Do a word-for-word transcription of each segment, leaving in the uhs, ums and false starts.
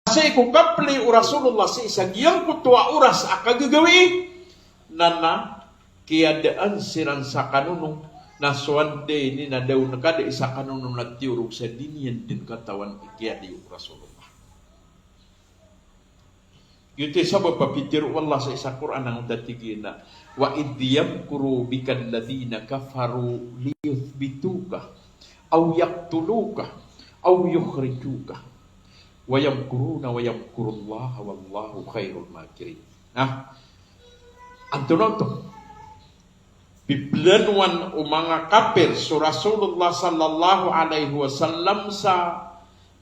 sii ko kaplay o Rasulullah sii sa giyangkoto a oras a kagagawii, na na kiyadaan siran sa kanono, na so anda ini na da on kada i sa kanono na tiyorog sa di niyan dn katawan i kiyadi o Rasulullah. Giyoto i sabap a pitharo o Allah sii sa Qur'an angkoto a tig iyan a, "Wa idh yamkuru bikal ladhina kafaru liyuthbituka aw yaqtuluka aw yukhrijuka wa yamkuruna wa yamkurullahu wallahu khairul makirin." Na antonaa oto? Piplanowan o manga kapir so Rasulullah sallallahu alaihi wasallam sa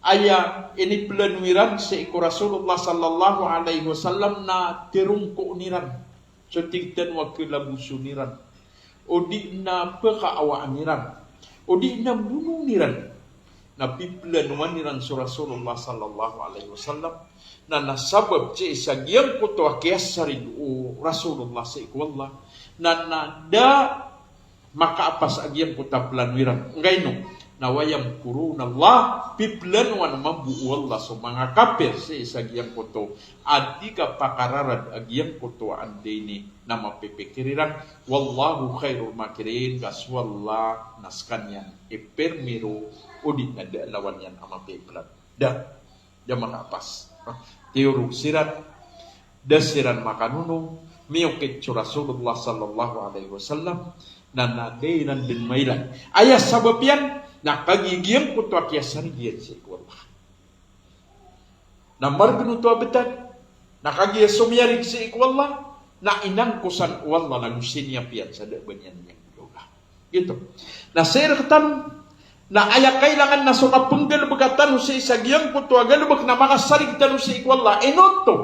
aya iniplano iran sii ko Rasulullah sallallahu alaihi wasallam na tirongkoon iran. So tig tano a kalaboson iran, o di na pakaawaan iran, o di na bonoon iran. Na piplanowan iran so Rasulullah sallallahu alaihi wasallam, na na sabap sii sa giyangkoto a kiyasarig o Rasulullah sii ko Allah, na na da makaapas a giyangkoto a plano iran. Angkaino? Na wa yamkuruna Allah, piplanowan mambo o Allah so manga kapir sii sa giyangkoto a di kapakararad a giyangkoto a anda ini na mapipikir iran. Wallahu khairul makirin, ka so Allah na skaniyan i pirmiro o di na da lawan iyan a mapiplan. Da, da makaapas. Tiyorog siran, da siran makanono, miyokit so Rasulullah sallallahu alaihi wasallam, na na da iran dn mailay. Aya sabap iyan, na kagiya giyangkoto a kiyasarig iyan sii ko Allah. Na margn oto a btad, na kagiya so miyarig sii ko Allah, na inangkosan o Allah na go siniyap iyan sa da a ba niyan miyagolawla. Giyoto. Na sii rktano, na aya kailangan na so kapnggalbka tano sii sa giyangkoto a galbk na makasarig tano sii ko Allah. Ino oto?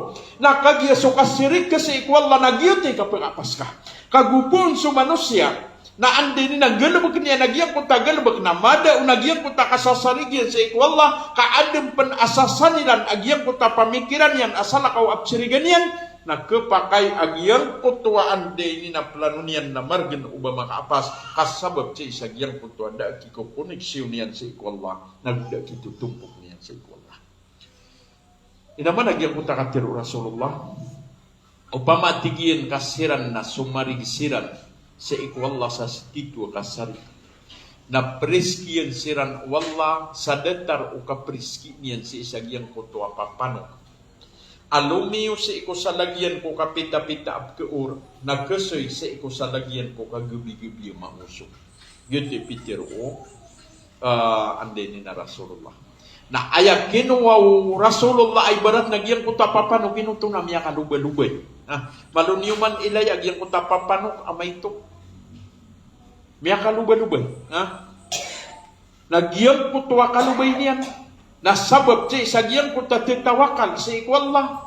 Na kagiya so kasirig ka sii ko Allah na giyoto i kapakaapas ka. Ka go poon so manosiya, na anda ini na galbk niyan a giyangkoto a galbk na mada on a giyangkoto a kasasarig iyan sii ko Allah, ka adn pn a sasaniran a giyangkoto a pamikiran iyan a salakaw a psirigan iyan, na khapakay a giyangkoto a anda ini na plano niyan na margn o ba makaapas, ka sabap sii sa giyangkoto a da a kikokoneksiyon iyan sii ko Allah, na go da a kitotompok niyan sii ko Allah. Ino man a giyangkoto a katharo o Rasulullah, opama tig iyan ka siran na somarig siran sii ko Allah sa sititho a kasarig, na prizkiyan siran o Allah sa datar o kaprizki niyan sii sa giyangkoto a papanok a lomiyo sii ko salagid iyan ko kapitapita a pkhaor, na khasoy sii ko salagid iyan ko kagabigabi a maoso. Giyoto i pitharo o, ah, anda ini na Rasulullah. Na aya kinowa o Rasulullah a ibarat na giyangkoto a papanok, ino oto? Na miyakalobalobay. Ah, malo niyo man ilay a giyangkoto a papanok a maito. Miyakalobalobay. Ah. Na giyangkoto a kalobay niyan na sabap sii sa giyangkoto a titawakal sii ko Allah,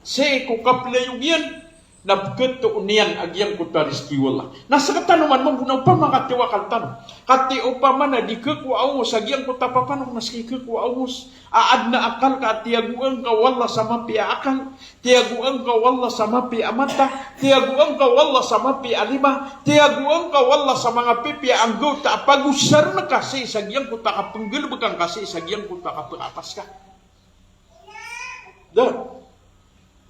sii ko kaplayog iyan, na pkhato niyan a giyangkoto a rizki o Allah. Na sktano man mambo na opama ka tiwakal tano, katii opama na di khakowa a owos a giyangkoto a papanok, na sii khakowa a owos. A adn a akal ka a tiyagoan ka o Allah sa mapiya a akal, tiyagoan ka o Allah sa mapiya a mata, tiyagoan ka o Allah sa mapiya a lima, tiyagoan ka o Allah sa manga pipiya a anggawta a pagosarn ka sii sa giyangkoto a kapnggalbkan ka sii sa giyangkoto a kapakaapas ka. Da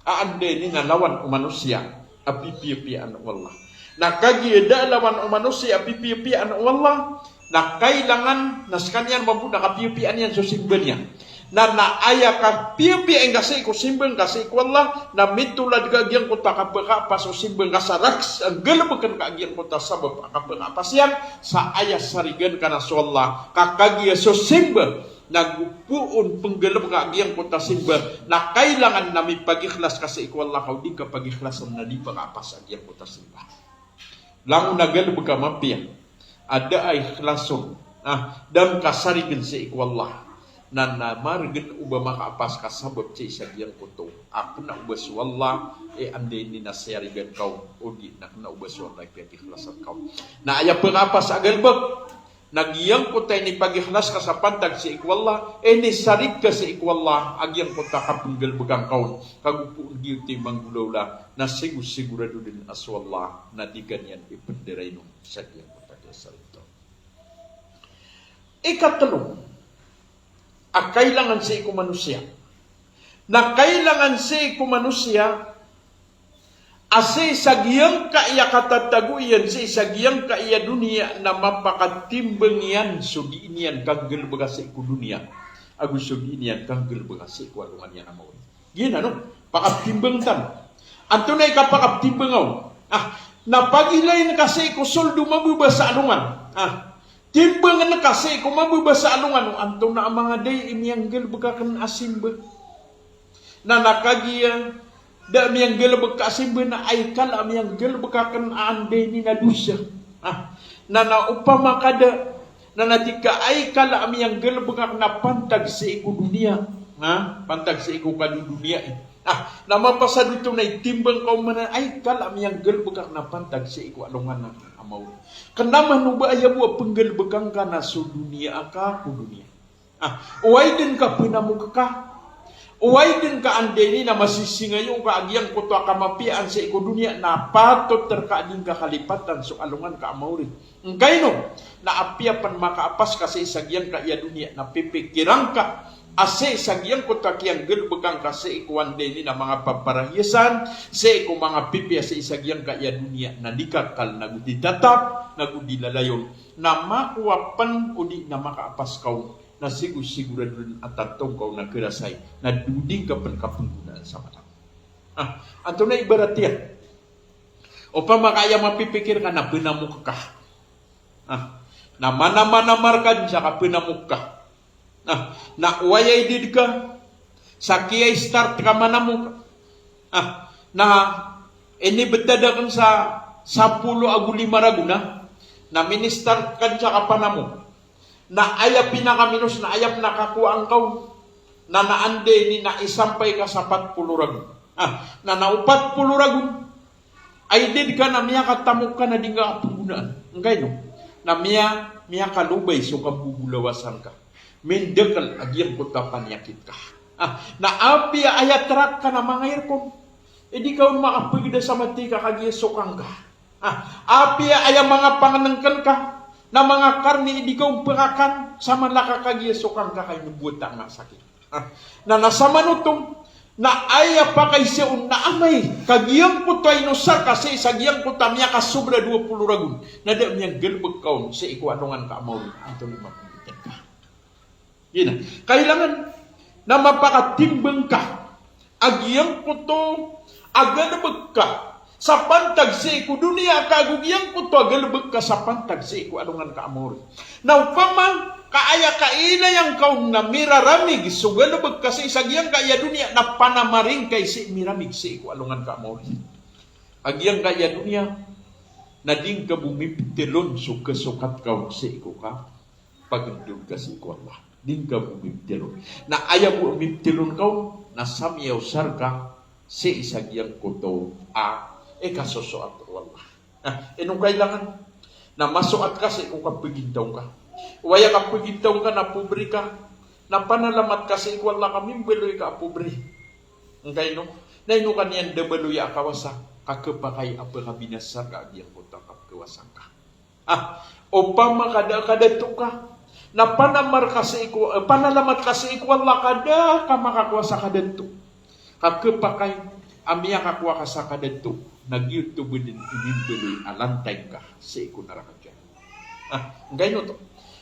a anda ini na lawan o manosiya a pipiyapiyaan o Allah. Na kagiya da a lawan o manosiya a pipiyapiyaan o Allah, na kailangan na skaniyan mambo na kapiyapiyaan iyan so simba niyan. Na, na aya kapiyapiya ingka sii ko simba ngka sii ko Allah, na mitolad ka a giyangkoto a kapakaapas o simba ngka sa rakhs a nggalbkn ka a giyangkoto a sabap a kapakaapas iyan, sa aya sarigan ka na so Allah, ka kagiya so simba na go poon pnggalbka a giyangkoto a simba, na kailangan na mipagikhlas ka sii ko Allah, ka o di ka pagikhlasan na di pakaapas a giyangkoto a simba. Langon a galbk a mapiya a da a ikhlason, ah, da ngka sarign sii ko Allah, na, na margn o ba makaapas ka sabap sii sa giyangkoto a kna o ba so Allah i anda ini na siyarigan ka on, odi na kna o ba so Allah i piyakikhlasan ka on. Na aya pakaapas a galbk na giyangkoto a inipagikhlas ka sa pantag sii ko Allah, inisarig ka sii ko Allah a giyangkoto a kapnggalbkan ka on, ka go poon giyoto i manggolawla, na sigo-sigurado dn a so Allah na di ka niyan ipndarainon sa giyangkoto a kiyasarig ka on. Ikatlo a kailangan sii ko manosiya Na kailangan sii ko manosiya a sii sa giyangkaya katatago iyan, sii sa giyangkaya doniya na mapakatimbang iyan so dii niyan kanggalebeka sii ko doniya ago so dii niyan kanggalebeka sii ko alongan iyan a maori. Giyanan o pakatimbang tano. Antonaa i kapakatimbang aw? Ah, na pagilain ka sii ko soled o mababa sa alongan. Ah, timbangen ka sii ko mababa sa alongan o antonaa a manga dai i miyanggalebek aken a simba. Na na kagiya da a miyanggalebek ka a simba na aya kala a miyanggalebek aken a anda ini na dosa. Ah, na na opama ka da, na na tig ka aya kala a miyanggalebek aken a pantag sii ko doniya. Ah, pantag sii ko kadodoniyai. Ah, na mapasad oto na itimbang ka oman a aya kala a miyanggalebek aken a pantag sii ko alongan a maori. Kena man o ba aya bo a penggalebekan ka na so doniya aka ko doniya. Ah, oway den ka penamok ka. Oway den ka anda ini na masisingayo ka a giyangkoto a kamapiyaan sii ko doniya na patot reka a di ngka kalipatan so alongan ka a maori. Ngkaino, na apiya pen makaapas ka sii sa giyangkaya doniya na pipikiran ka a sii sa giyangkoto a kiyanggalebekan ka sii ko anda ini na manga paparahiyasan, sii ko manga pipiya sii sa giyangkaya doniya na di kakal, na go di tatap, na go di lalayon, na makowa pen o di na makaapas ka on. Na sigo-sigorado den a tanto ngka on a kerasay, na dodi ngka pen kapenggonaan sa mata. Ah, antonaa i ibarat iyan? Opama ka aya mapipikir ka na penamok ka. Ah, na manamanamar ka den sa kapenamok ka. Ah, na oway a idid ka sa kiya-start ka manamok. Ah, na inibetad aken sa sapolo ago lima ragon, na mini-start ka den sa kapanamok. Na aya pinakaminos na aya pen a kakowaan ka on na, na anda ini na isampay ka sa pat polo ragon. Ah, na na o pat polo ragon a idid ka na miyakatamok ka na di ngka kapenggonaan. Ngkaino, na miya, miyakalobay so kambobolawasan ka. Mindekel a giyangkoto a paniyakit ka. Ah, na apiya aya truck ka na manga aircon, e di ka on makapegeda sa matay ka kagiya sokang ka. Ah, apiya aya manga pangenengken ka na manga karni, e di ka on pekakan sa mala ka kagiya sokang ka, ka inobowata nga sakit. Ah, na na samanoto na aya pakaiza on na amay ka giyangkoto a inosar ka sii sa giyangkoto a miyakasobra dowa polo ragon na da a miyanggalebek ka on sii ko alongan ka a maori, antonaa i mapembiten ka. Giyanan, kailangan na mapakatimbang ka a giyangkoto a galebek ka sa pantag sii ko doniya ka ago giyangkoto a galebek ka sa pantag sii ko alongan ka a maori. Na opama ka aya kailay angka on na miraramig so galebek ka sii sa giyangkaya doniya na panamari ngka i sii miramig sii ko alongan ka a maori. A giyangkaya doniya na di ngka bo mipitelon so kesokat ka on sii ko ka pagendod ka sii ko Allah. Di ngka bo mipitelon. Na aya bo a mipitelon ka on na sa miyaosar ka sii sa giyangkoto a ikasosoat o Allah. Na ino kailangan? Na masoat ka sii ko kapegintaw ngka. Oway a kapegintaw ngka na pobre ka, na panalamat ka sii ko Allah ka mimbaloy ka a pobre. Ngkaino, na ino ka niyan da baloya a kawasa, ka kepakay a pekabinasa ka a giyangkoto a kapekawasa ngka. Ah, opama ka da a kadato ka, na panamar ka sii ko, eh, panalamat ka sii ko Allah ka da ka makakowa sa kadato. Ka kepakay a miyakakowa ka sa kadato na giyoto bo den i mimbaloy a lantay ngka sii ko naraka jahannam. Ah, ngkaino oto?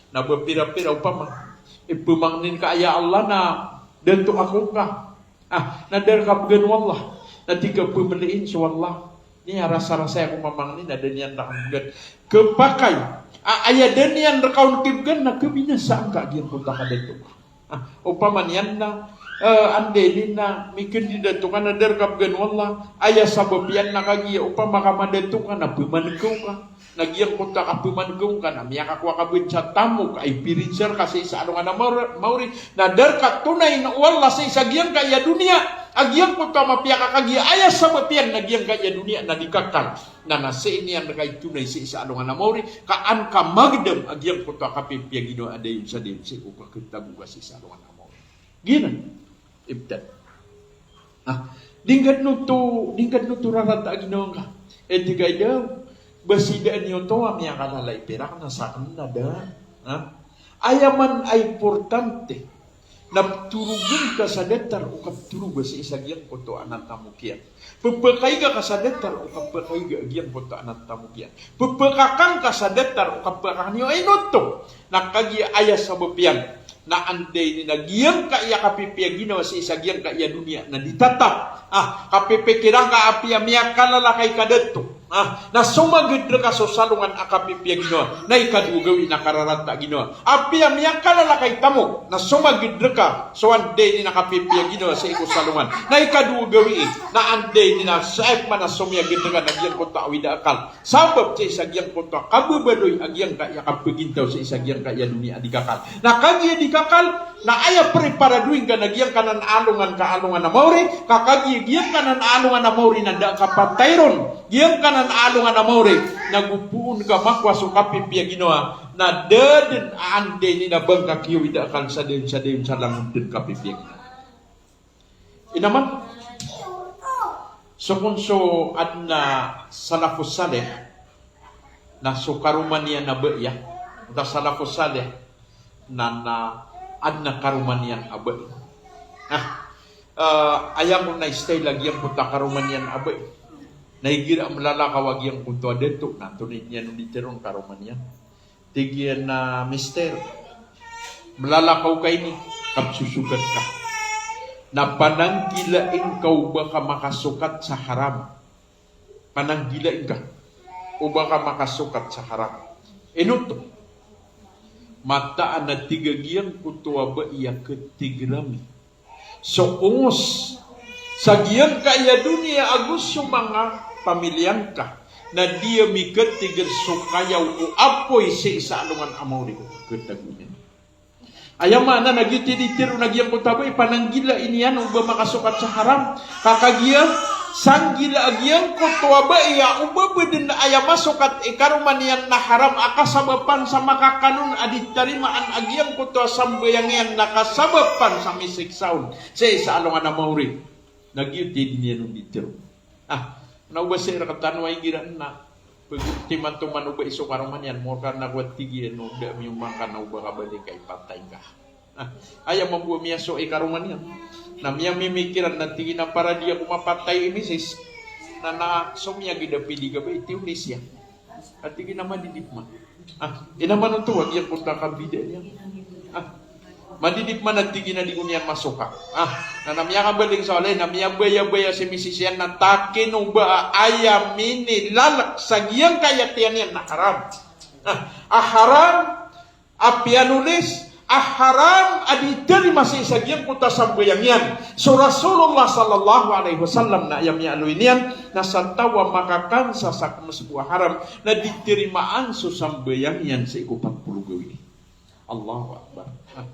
Na ba pira-pira opama i pemangnin ka a ya Allah na dato ako ngka. Ah, na da reka began o Allah. Na tig ka pemeliin so Allah, niya rasa-rasaya ko mamangnin a da niyan reka on began. Kepakay a aya da niyan reka on kebegan na kebinasaan ka a giyangkoto a kadato ka. Ah, opama niyan na, eh, anda ini na mikendidato ka na da reka began o Allah, aya sabap iyan na kagiya opama ka madato ka na pemanekaw ka. Na giyangkoto a kapemanekaw ngka na miyakakowa ka bo sa tamok a ipirinsa reka sii sa alongan a maor-, maori. Na da reka tonayin o Allah sii sa giyangkaya doniya a giyangkoto a mapiya ka kagiya aya sabap iyan na giyangkaya doniya na di kakal. Na na sii niyan reka itonay sii sa alongan a maori, ka an ka magedam a giyangkoto a kapipiya ginawa a dayon sa dayon sii ko kaketago ka sii sa alongan a maori. Giyanan. Ibtan. Ah, di ngka den oto, di ngka den oto rarata a ginawa ngka. Eh, tig ka i daw, ba sii daan iyo oto a miyakalala i pirak na saken na da. Ah? Aya man a importante Na ptorogen ka sa datar o kaptoroga sii sa giyangkoto a anan tamok iyan. Pphakaiga ka sa datar o kapphakaiga a giyangkoto a anan tamok iyan. Pphakakan ka sa datar o kapphakakan iyan. Ino oto? Na kagiya aya sabap iyan na anda ini na giyangkaya kapipiya ginawa sii sa giyangkaya doniya na di tatap. Ah, kapipikiran ka apiya miyakalalakay ka dato. Ah, na somaged rka so salongan a kapipiya ginawa, na ikadowa gawii na kararata ginawa. Apiya miyakalalakay tamok, na somaged rka so anda ini na kapipiya ginawa sii ko salongan, na ikadowa gawii na anda ini na saip man a somiyaged rka na giyangkoto a awida akal. Sabap sii sa giyangkoto a kababaloy a giyangkaya kapagintaw sii sa giyangkaya doniya a di kakal. Na kagiya di kakal, na aya preparado ingka na giyangkanan a alongan ka alongan a maori, ka kagiya giyangkanan a alongan a maori na da a kapatay ron. Giyangkanan a alongan a maori, na go poon ka makowa so kapipiya ginawa, na da den a anda ini na ba ngka kiyawida akal sa dayon, sa dayon, sa langon den kapipiya ginawa. Inaman, so kon so adn a salafus salih, na so karoma niyan a bai, ya. Oto salafus salih, na, na adn a karoma niyan a bai. Na, eh, aya kon na style a giyangkoto a karoma niyan a bai. Na igira a mlalakaw a giyangkoto a dato, na antonaa i niyan on di tharoon karoma niyan. Tig iyan a, "Mister, mlalakaw ka ini, kapsosokat ka. Na pananggilai ngka o ba ka makasokat sa haram. Pananggilai ngka o ba ka makasokat sa haram." Ino oto? Mataan a tig a giyangkoto a bai a katig rami so ongos sa giyangkaya doniya ago so manga pamilya ngka, na di ami katig so kayaw o apoy sii sa alongan a maori ko katago niyan. Aya maana na giyoto i di tharoon a giyangkoto a bai, pananggilai niyan o ba makasokat sa haram. Ka kagiya sanggila a giyangkoto a bai a o ba bo den aya masokat i karoma niyan na haram a kasabapan sa makakanon a di tarimaan a giyangkoto a sambayang iyan na kasabapan sa misiksa on sii sa alongan a maori. Na giyoto i di niyan on di tharoon. Ah, na o ba sii rktano a igira na pagtiman toman o bai so karoma niyan, morka na ko a tig iyan o da miyoman ka na o ba ka bali ka ipatay ka. Ah, aya mambo a miyasowa i karoma niyan. Na miyamimikiran na tig iyan a para di ako mapatay i misis. Na, na somiyaged a pd ka bai, tiyonis iyan. A tig iyan a madidip man. Ah, inaman oto a giyangkoto a kabida niyan. Ah, madidip man a tig iyan a di ko niyan masokat. Ah, na, na miyakabaling sa walay, na miyabayabaya si misis iyan na takin o ba a aya minilalk sa giyangkaya tiyan iyan na haram. Ah, a haram a piyanolis, a haram a di tarima sii sa giyangkoto a sambayang iyan so Rasulullah sallallahu alaihi wasallam, na aya miyaaloy niyan na sa taw a makakan sa sakmes ko a haram na di tarimaan so sambayang iyan sii ko pat polo gawii. Allahu Akbar. Ah.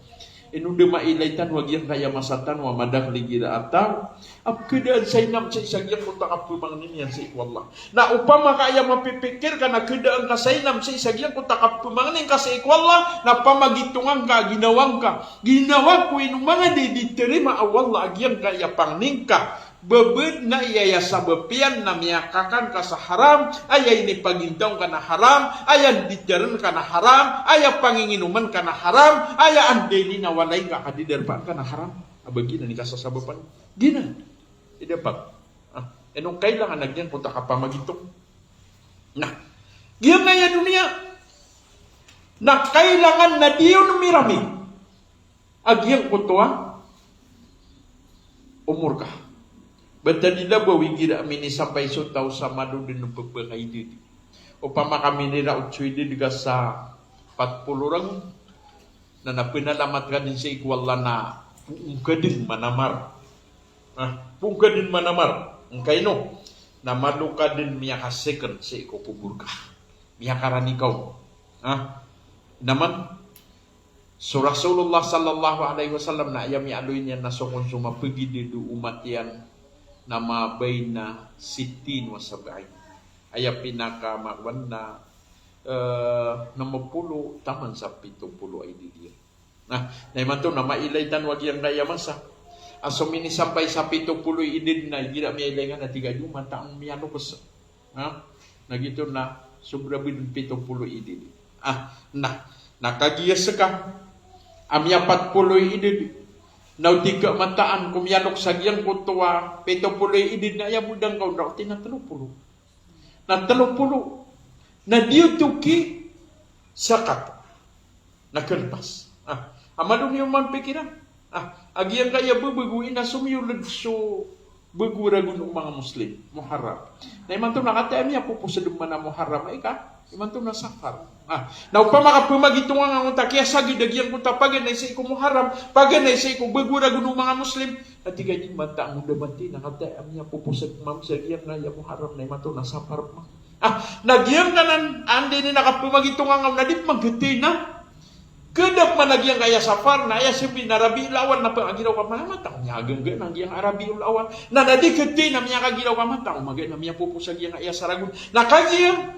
Ino da mailay tano a giyangkaya masa tano a madakl igira a taw a pkadaan sa inam sii sa giyangkoto a kapmangnin iyan sii ko Allah. Na opama ka aya mapipikir ka na khadaan ka sa inam sii sa giyangkoto a kapmangnin ka sii ko Allah, na pamagitongan ka a ginawa ngka, ginawa ko ino manga di di tarima o Allah a giyangkaya pangnin ka. Ba bo den a aya sabap iyan na miyakakan ka sa haram, aya inipagintaw ngka na haram, aya ndidaren ka na haram, aya panginginoman ka na haram, aya anda ini na walay ngka a kadidarpaan ka na haram. A ba giyanan i kasasabapan. Giyanan i dapat. Ah, ino kailangan a giyangkoto a kapamagitong. Na giyangkaya doniya na kailangan na di on mirami a giyangkoto a omor ka. Ba ta di labaw igira a minisampay so taw sa malo den o pphakaidad. Opama ka miniraot so idad ka sa pat polo ragon, na na pnalamat ka den sii ko Allah na poon ka den manamar. Ah, poon ka den manamar. Ngka ino? Na malo ka den miyakaseken sii ko kobor ka. Miyakarani ka on. Ah, inaman, so Rasulullah sallallahu alaihi wasallam na aya miyaaloy niyan na so kon so mapagidad o omat iyan na ma baina sittin wa sab'in. Aya pinakamakowan na, eh, nm polo taman sa pito polo a idad iyan. Na, na imanto na mailay tano a giyangkaya masa a so minisampay sa pito polo i idad na igira miyailay ngka na tig a di oman ta on miyalokes. Ha? Na giyoto na sobra bo den pito polo i idad. Ah, na, na kagiya ska a miyapat polo i idad, Na o tig ka mataan ko miyalok sa giyangkoto a pito polo i idad na aya bo dangkaw na o tig na telo polo. Na telo polo. Na di oto kisakat. Na kalpas. Ah, a malo niyo man pikiran. Ah, a giyangkaya bebego ina somiyoled so bego ragon o manga Muslim, Muharram. Na imanto na kataya miyapoposa den man a Muharram, ika, imanto na Safar. Ah, na opama ka pemagitongan angkoto a kiyasagid a giyangkoto a paganay sii ko Muharram, paganay sii ko bego ragon o manga Muslim. Na tig a di mataan o da mati, na kataya miyapoposa den man sa giyangkaya Muharram, na imanto na Safar man. Ah, na giyangkanan, anda ini na kapemagitongan angka na di pemageti na. Keda pman a giyangkaya Safar, na aya sii na Rabiul Awal, na pengagiraw ka pman a mataan o miyakagengge na giyangkaya Rabiul Awal. Na, na di keti na miyakagiraw ka mataan o maga na miyapoposa giyangkaya Saragon. Na kagiya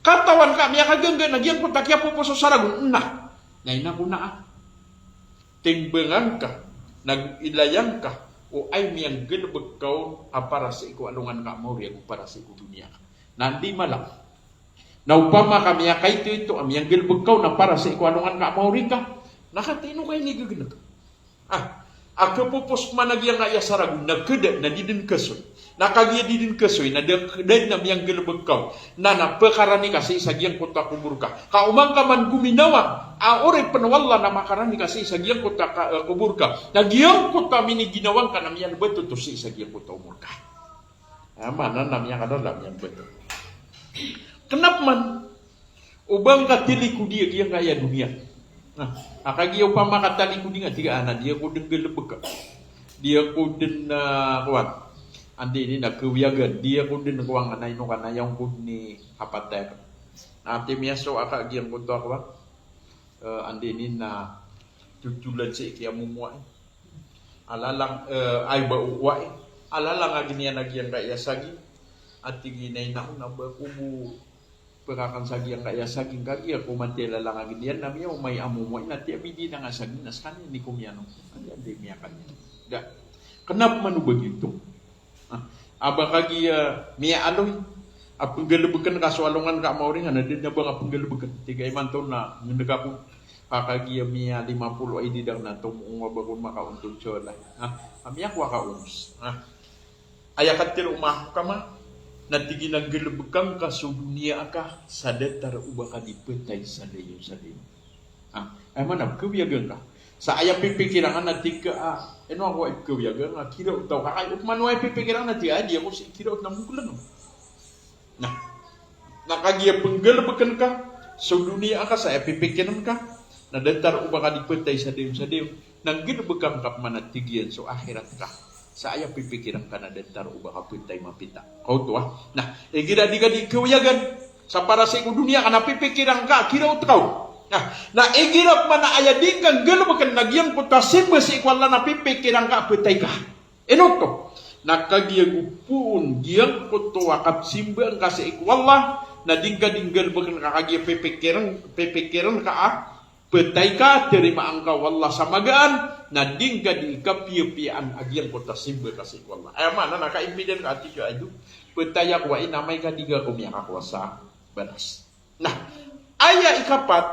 katawan ka miyakagengge na giyangkoto a kiyapoposa o Saragon. Na, na ino ko na a. Timbangan ka, nago ilayan ka, o aya miyanggalebek ka on a para sii ko alongan ka a maori ago para sii ko doniya ka. Na anda i mala. Na opama ka miyakaito-ito a miyanggalebek ka on a para sii ko alongan ka a maori ka. Na katii ino ka inigegeneg. Ah, a kepopos pman a giyangkaya Saragon, na keda, na di den kesoy. Na kagiya di den kesoy, na da, da den a miyanggalebek ka on. Na, na pekarani ka sii sa giyangkoto a kobor ka. Ka oman ka man gominawa a oripen o Allah na makarani ka sii sa giyangkoto a ka, eh, kobor ka. Na giyangkoto a miniginawa ngka na miyalebat oto sii sa giyangkoto a omor ka. Ah, maana na miyakadala miyalebat oto. Kena pman o ba ngka talikodi a giyangkaya doniya. Na, a kagiya opama ka talikodi nga tig a, na di ako den galebeka. Di ako den, ah, kowan. Anda ini na kewiyagan. Di ako den kowan, na ino ka na aya ngko den i kapatay ka. Na ati miyasowa ka giyangkoto a kowan. Eh, anda ini na jojolan sii kiyamomowa. Alalang, eh, ay ba o, wa, eh. Alalang a giniyan a giyangkaya sagi. Ati ginaina on a ba ko bo pekakan sa giyangkaya sagi, kagiya ko mati alalang a giniyan na miyaoma i amomowa, na ati a bidi na nga sagi, na sekaniyan i ko miyano. Ati a di miyakan iyan. Da. Kena pman o ba giyoto. Ah, a ba kagiya miyaaloy a penggalebeken ka so alongan ka a maori nga na da den a ba nga penggalebeken. Tig a imanto na ngendek ako. Ka kagiya miyalima polo a idad aken na tomo nga ba kon makaontod so ala. Ah, a miyakowa ka onos. Ah. Aya katharo o Mahakama na tig iyan a nggalebeka ngka so doniya aka sa datar o ba ka di petay sa dayon sa dayon. Ah, aya maana, kewiyagan ka. Sa aya pipikiran ka na tig ka, ah, ino ako aya kewiyagan ka, kiraot ako ka, aya opama o aya pipikiran ka na tig ka, ah, di ako sii kiraot na mokleng. Na, na kagiya penggalebeken ka so doniya aka sa aya pipikiran ka na datar o ba ka di petay sa dayon sa dayon. Na nggalebeka ngka pman a tig iyan so akhirat ka sa aya pipikiran ka na datar o ba ka petay mapita. Kaoto a. Na, igira di ka di kewiyagan sa para sii ko doniya ka na pipikiran ka, kiraot ka on. Na, na igira pman a aya di ngka nggalebeken na giyangkoto a simba sii ko Allah na pipikiran ka a petay ka. Ino oto? Na kagiya go poon giyangkoto a kapsimbaan ka sii ko Allah, na di ngka di nggalebeken ka kagiya pipikiran, pipikiran ka a petay ka, tarimaan ka o Allah sa magaan, na di ngka di kapiyapiyaan a giyangkoto a simba ka sii ko Allah. Aya maana na kaimpidan ka a tig ka a ito, petay ako a ino amay ka di ka ko miyakakowa sa balas. Na, aya ikapat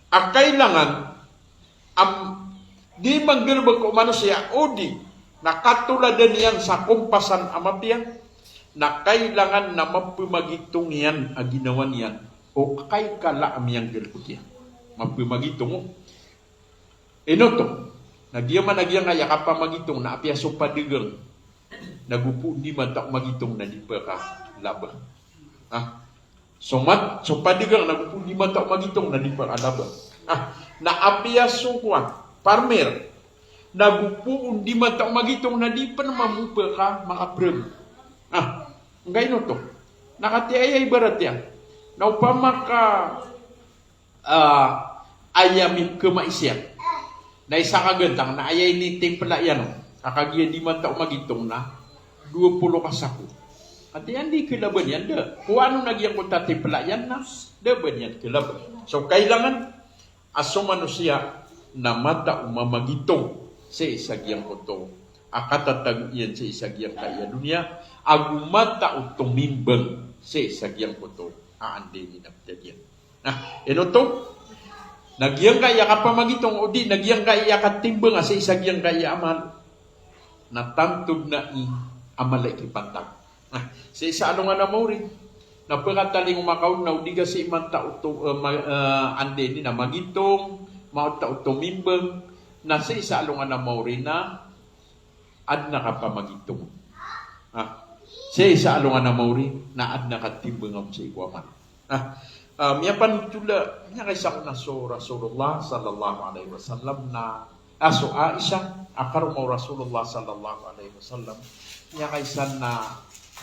a kailangan a di manggalebek o manosiya odi na katoladan iyan sa kompasan a mapiya, na kailangan na mapemagitong iyan a ginawa niyan o kai kala a miyanggalebek iyan. Mapemagitong o. Ino oto? Na giya man a giyangkaya kapamagitong na apiya so padagang na go poon di mata o magitong na di pekalaba. Ah. So mat, so padagang na go poon di mata o magitong na di pekalaba. Ah. Na apiya so kowan, farmer, na go poon di mata o magitong na di pen mambo pekamaapren. Ah. Ngkaino oto? Na katii aya ibarat iyan na opama ka ah, aya mikemais iyan na isa ka gantang na aya initimpla iyan on a kagiya di mata o magitong na dowa polo ka sako. Ati iyan di kelaban iyan da. Kowaan on a giyangkoto a timpla iyan na da ba niyan kelaban. So kailangan a so manosiya na mata o mamagitong sii sa giyangkoto a katatago iyan sii sa giyangkaya doniya, ago mata o tomimbang sii sa giyangkoto a anda ini na petad iyan. Na, ino oto? Na giyangkaya kapamagitong odi na giyangkaya katimbang a sii sa giyangkaya amal, na tanto dn a mala i kipantag. Na sii sa alongan a maori na pkatalingoma ka on na odi ka sii man ta oto, eh, ma-, eh, anda ini na magitong, maota oto mimbang, na sii sa alongan a maori na adn a kapamagitong. Ah, sii sa alongan a maori na adn a katimbang on sii ko amal. Ah, ah, miyapanothol a, miyakaisa ko na so Rasulullah sallallahu alaihi wasallam na, ah, so Aisha, a karoma o Rasulullah sallallahu alaihi wasallam, miyakaisa na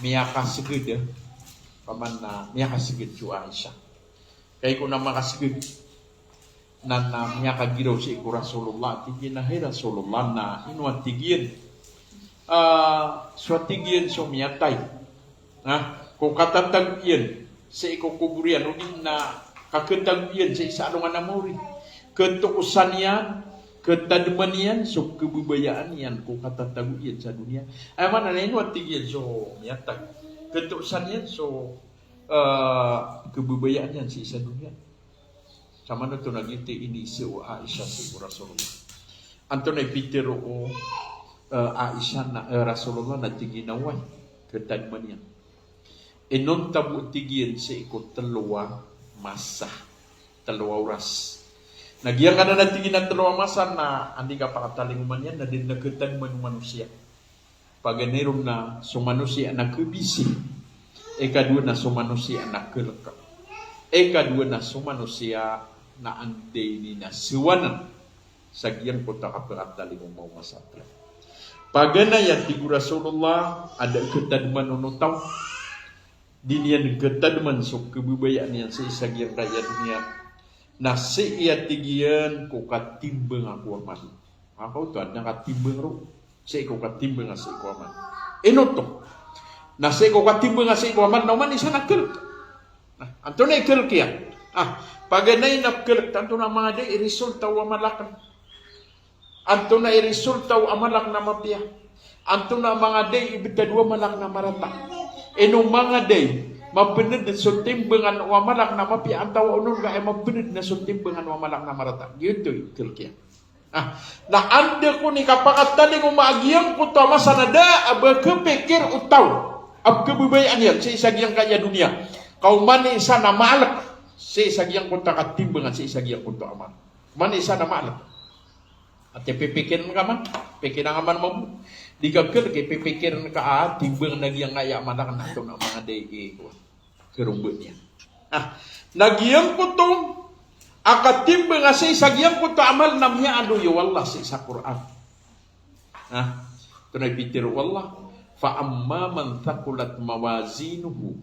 miyakasgd, paman na miyakasgd so Aisha. Kagiya ko na makasgd, na, na miyakagiraw sii ko Rasulullah, tig iyan a, "Hay Rasulullah, na ino a," tig iyan, ah, "so," tig iyan, "so miyatay, ha, ko katatago iyan sii ko kobor iyan, odi na kakatago iyan sii sa alongan a maori, katosan iyan, katadman iyan so kababayaan iyan ko katatago iyan sa doniya." Aya maana na ino a, tig iyan, so miyatay, katosan iyan so, eh, kababayaan iyan sii sa doniya. Samanoto na giyoto i iniiza o Aisha sii ko Rasulullah. Antonaa i pitharo o, eh, Aisha na, eh, Rasulullah na tig iyan a oway, katadman iyan. Inonta bo, tig iyan, sii ko tlo a masa, tlo a oras. Na giyangkanan a tig iyan a tlo a masa na anda i kapakatalingoma niyan na da dn a katadman o manosiya. Paganay ron na so manosiya na khabisi. Ikadowa na so manosiya na khalk. Ikadowa na so manosiya na anda ini na sawanan sa giyangkoto a kapakatalingoma o masa a tlo. Paganay a tig o Rasulullah a da katadman on o taw, di niyan katadman so kababayaan iyan sii sa giyangkaya doniya, na sii, tig iyan, ko katimbanga ko amal. Makaoto, adn a katimbang ron sii ko katimbanga sii ko amal. Ino oto? Na sii ko katimbanga sii ko amal na oman i isa na khalk. Na antonaa i khalk iyan? Ah, paganay na khalk, antonaa manga da i resulta o amal akn? Antonaa i resulta o amal akn a mapiya? Antonaa manga da i ibtad o amal akn a marata? Ino manga da i mapnd so timbangan o amal akn a mapiya, antaa onon ka aya mapnd na so timbangan o amal akn a marata? Giyoto i khalk iyan. Ah, na anda kon i kapakatalingoma a giyangkoto a masa na da a ba khapikir o taw a pkhababayaan iyan sii sa giyangkaya doniya ka oman i isa na maalk sii sa giyangkoto a katimbangan sii sa giyangkoto a amal. Oman i isa na maalk. Ati pipikiran ka man, pikiran ka man mambo. Di ka khalk i pipikiran ka a timbang na giyangkaya amal akn na antonaa manga da i, eh, karomba niyan. Ah, na giyangkoto a katimbang a sii sa giyangkoto a amal na miyaaloy o Allah sii sa Qur'an. Ah, antonaa i pitharo o Allah, "Fa amma man thaqulat mawazinuhu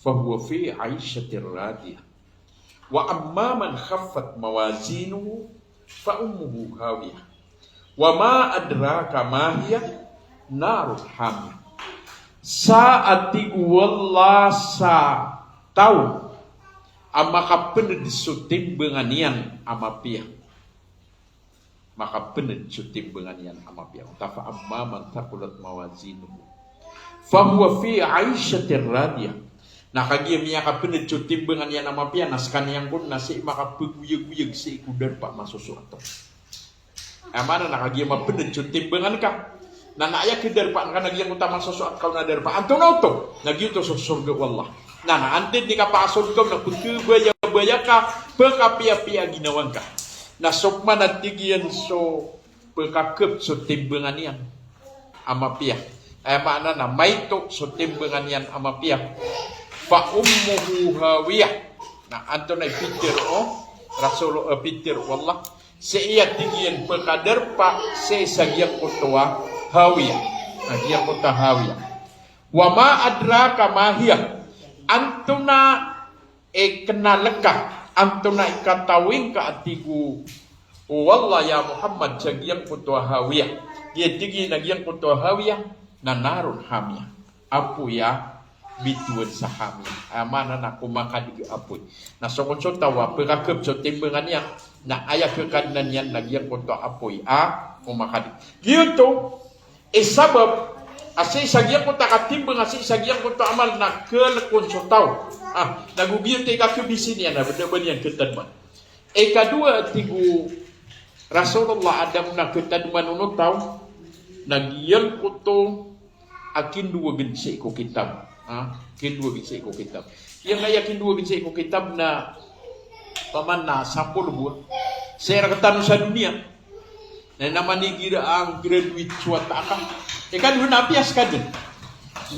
fa huwa fi 'ishatir radiyah. Wa amma man khaffat mawazinuhu fa ummuhu hawiyah. Wa ma adraka ma hiya, narun hamiyah." Sa, a tig o Allah, sa taw a makapnd so timbangan iyan a mapiya. Makapnd so timbangan iyan a mapiya. Ota, "Fa amma man thaqulat mawazinuhu fa huwa fi 'ishatir radiyah." Na kagiya miyakapnd so timbangan iyan a mapiya, na skaniyan kon na sii makapagoyagoyag sii ko darpa a masosoat on. Aya maana na kagiya mapnd so timbangan ka, na, na aya kadarpaan ka na giyangkoto a masosoat ka on a darpa, antonaa oto? Na giyoto so sorga o Allah. Na, na anda dn i kapakasorga on na pkhabayabaya ka, pkhapiyapiya a ginawa ngka. Na so pman a tig iyan so pkhakhap so timbangan iyan a mapiya, aya maana na maito so timbangan iyan a mapiya, "Fa ummuhu hawiyah." Na antonaa i pitharo o Rasul, eh, pitharo o Allah? Sii, a tig iyan, pkhadarpa sii sa giyangkoto a hawiyah. Na giyangkoto a hawiyah. "Wa ma adraka ma hiya." Antonaa i knal ka, antonaa i katawi ngka, a tig o Allah, ya Muhammad, sa giyangkoto a hawiyah? Giya tig iyan a giyangkoto a hawiyah na narun hamiyah, apoy a bitowan sa hamiyah. Aya maana na komakadg a apoy. Na so kon so taw a pkhakhap so timbangan iyan, na aya khakadnan iyan na giyangkoto a apoy a komakadg. Giyoto i sabap a sii sa giyangkoto a katimbang a sii sa giyangkoto a amal na khalk on so taw. Ah, na go giyoto i kakhabisi niyan a ba niyan katadman. Ikadowa, tig o Rasulullah, a da a khatadman on o taw na giyangkoto a kindowagen sii ko kitab. Ha? Kindowagen sii ko kitab. Giyangkaya kindowagen sii ko kitab na paman na sampolo bo. Sii rktano sa doniya na aya man igira a graduate so wata ka. Ikadowa na apiya ska dn.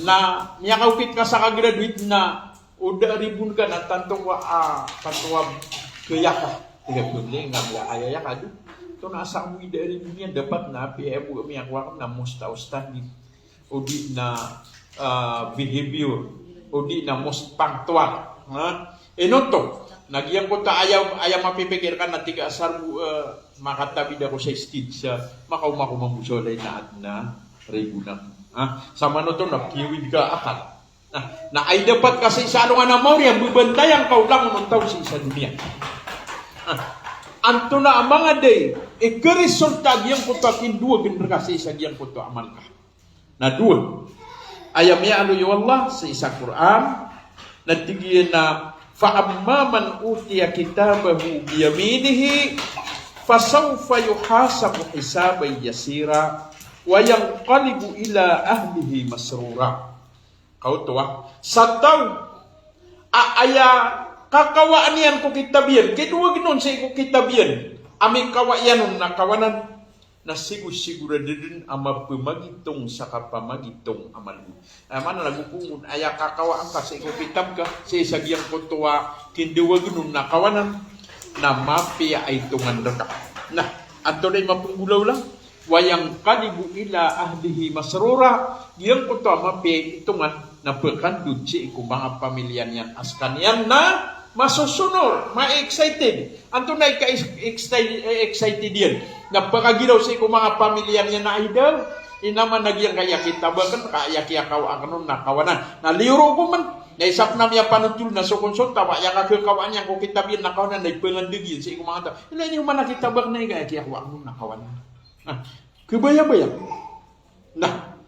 Na miyakaokit ka sa ka-graduate na o da a ribon ka na tanto a, ah, tanto a kiyaka. Tig a pamilya nga, miyakaya ka dn. Oto na asar bo i da a ribon iyan, dapat na apiya bo a miyakowa ko na most outstanding. O di na, ah, behavior. O di na most punctual. Ha? Ino oto. Na giyangkoto a aya, aya mapipikir ka na tig a asar bo, ah, makatabid ako sa stage sa makaoma ko mambo sa walay na adn a ribon ako. Ha? Samanoto na piyawid ka a akal. Na, na aya dapat ka sii sa alongan a maori a mbabantayan ka o langon o taw sii sa doniya. Na, antonaa a manga da i karisulta a giyangkoto a kindowagen rka sii sa giyangkoto a amal ka? Na dowa. Aya miyaaloy o Allah sii sa Qur'an, na tig iyan a, "Fa amma man utiya kitabahu biyaminihi, fasawfa yuhasabu hisaban yasira, wa yanqalibu ila ahlihi masrura." Kaoto a, sa taw a aya kakawaan iyan ko kitab iyan, kindowagen on sii ko kitab iyan, a mikawa iyan on na kawanan, na sigosigorado dn a mapamagitong sa kapamagitong a malbod. Aya maana na go ko aya kakawaan ka sii ko kitab ka, sii sa giyangkoto a kindowagen on na kawanan, na mapiya a itongan rka. Na, antonaa i mapenggolawla? Wa yanqalibu ila ahlihi masrura, giyangkoto a mapiya i itongan na pkandod sii ko manga pamilya niyan a skaniyan na masosonor, ma-excited. Antonaa i ka-ex-, exci-, eh, excited iyan? Na pkagiraw sii ko manga pamilya niyan a aya da, ino man a giyangkaya kitab akn, ka aya kiyakawaa akn on na kawanan. Na liyoro ko man, na isa pn a miyapanotol na so kon so taw a aya kakawaan iyan ko kitab iyan na kawanan na ipangandeg iyan sii ko manga taw. Ilay niyo man a kitab akn na aya kiyakawaa akn on na kawanan. Na, kabayabaya. Na,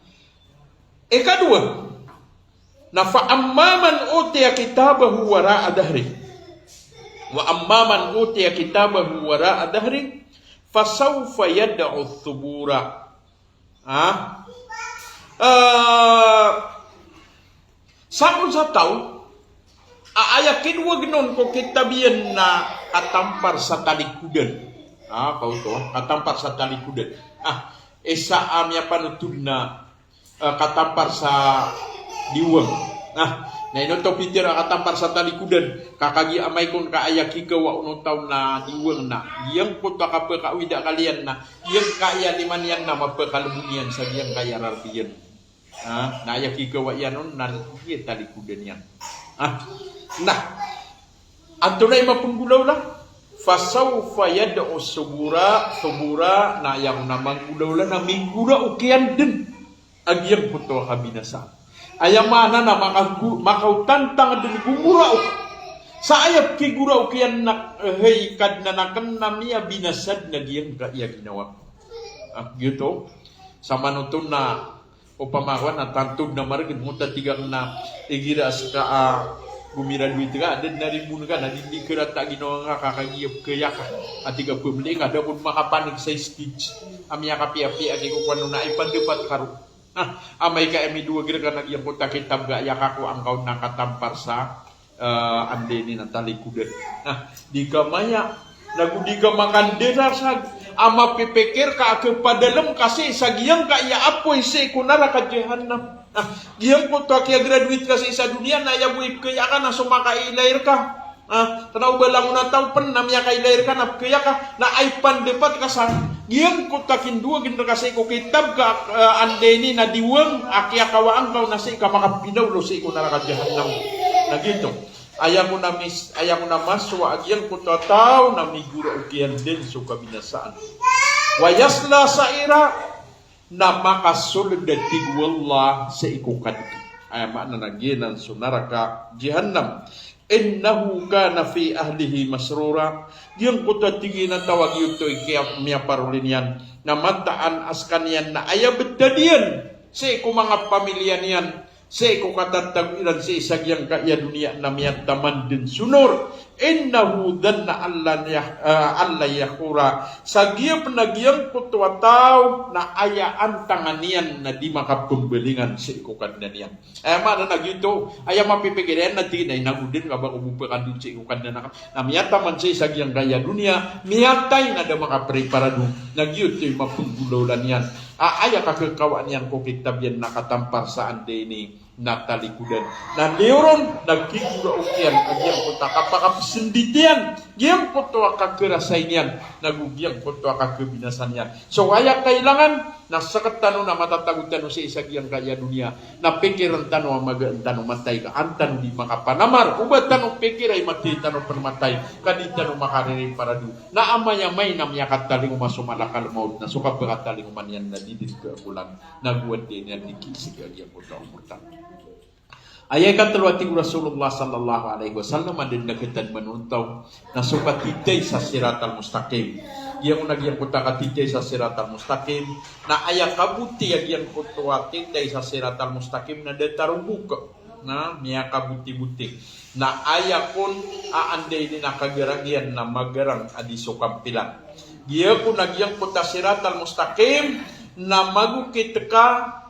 ikadowa, na fa amma man utiya kitabahu wara'a dhahri. Wa amma man utiya kitabahu wara'a dhahri, fasawfa yad'u thubura. Ha? Eh, sa kon sa taw a aya kindowagen on ko kitab iyan na katampar sa talikodan. Ah, kaoto, katampar sa talikodan. Ah, isa a miyapanotol na, eh, katampar sa diwang. Ah, na ino oto pitharo a katampar sa talikodan? Ka kagiya amay kon ka aya kikawaa on o taw na diwang na giyangkoto a kapakaawid a akal iyan na giyangkaya lima niyan na mapakalbo niyan sa giyangkaya rarb iyan. Ah, na aya kikawaa iyan on na giya talikodan iyan. Ah, na, antonaa i mapenggolawla? Fasawfa yad'u subura, subura, na aya kon a manggolawla na minggoraok iyan dn a giyangkoto a kabinasaan. Aya maana na makago-, makaotantang dn go moraok. Sa aya pkigoraok iyan na, eh, hay Kadnan akn, na miyabinasa dn a giyangkaya ginawa ko. Ah, giyoto. Samanoto na opama ka na tanto dn a margn, mo ta tig akn na igira ska a gomiraduit ka, da dn a ribon ka, na di, di karata a ginawa ngka ka kagiya pkaya ka. A tig a pamilya ngka, da kon makapaneg sa stage a miyakapiyapiya, a tig ko kowan on na ipandapat ka ron. Na, amay ka aya midowag rka na giyangkoto a kitab ka aya kakowaan ka on na katampar sa, eh, anda ini na talikodan. Na, di ka maya, na go di ka makandarasag a mapipikir ka a kapadalm ka sii sa giyangkaya apoy sii ko naraka jahannam. Na, giyangkoto a kiya-graduate ka sii sa doniya na aya bo i pkaya ka na so makailay rka. Ah, kna o ba langon a taw pn na miyakailay rka na pkaya ka, na aya ipandapat ka sa giyangkoto a kindowagen rka sii ko kitab ka, eh, anda ini na diwang a kiyakawaan ka on na sii ka makapinaolo sii ko naraka jahannam. Na giyoto. Aya kon a mis-, aya kon a masowa a giyangkoto a taw na migoraok iyan dn so kabinasaan. Wa yasla sa'ira, na makasold a tig o Allah sii ko kadg. Aya maana na giyanan so naraka jahannam. Innahu kana fi ahlihi masrura. Giyangkoto a tig iyan a taw a giyoto i kiya-, miyaparoli niyan na mataan a skaniyan na aya btad iyan sii ko manga pamilya niyan sii ko katatago iran sii sa giyangkaya doniya na miyataman den so Nur. Innahu dhanna an lan yah-, ah, an lan yahura. Sa giya pen a giyangkoto a taw na aya antangan iyan na di makapembalingan sii ko Kadnan iyan. Aya maana na giyoto, aya mapipikir iyan na tig iyan a inago den ka ba ko bo pekandoon sii ko Kadnan akn. Na miyataman sii sa giyangkaya doniya, miyatay na da makapreparado. Na giyoto i mapenggolaola niyan. A, aya kakekawaa niyan ko kitab iyan na katampar sa anda ini na talikodan. Na liyo ron, na kigoraok iyan a giyangkoto a kapakapesendit iyan, giyangkoto a kakerasay niyan, nago giyangkoto a kakebinasa niyan. So aya kailangan na sektano na matatago tano sii sa giyangkaya doniya, na pikiren tano a magaan tano matay ka an tano di makapanamar. O ba tano pikira i matay tano pen matay ka di tano makarireparado. Na amay-amay na miyakatalingoma so malakal maut, na so kapekatalingoma niyan na di den keakolan, nago anda iyan di kiiseg a giyangkoto a omor tano. Aya ikatelo a tig o Rasulullah sallallahu alaihi wasallam, anda den a ketad manontaw, na so katitay sa Siratal Mustaqim. Giyangkoto a giyangkoto a katitay sa Siratal Mustaqim, na aya kaboti a giyangkoto a titay sa Siratal Mustaqim na datar o bok. Na miyakabotiboti. Na aya kon a anda ini na kagarang iyan na magarang a di so kampilan. Giyangkoto a giyangkoto a Siratal Mustaqim, na magokit ka,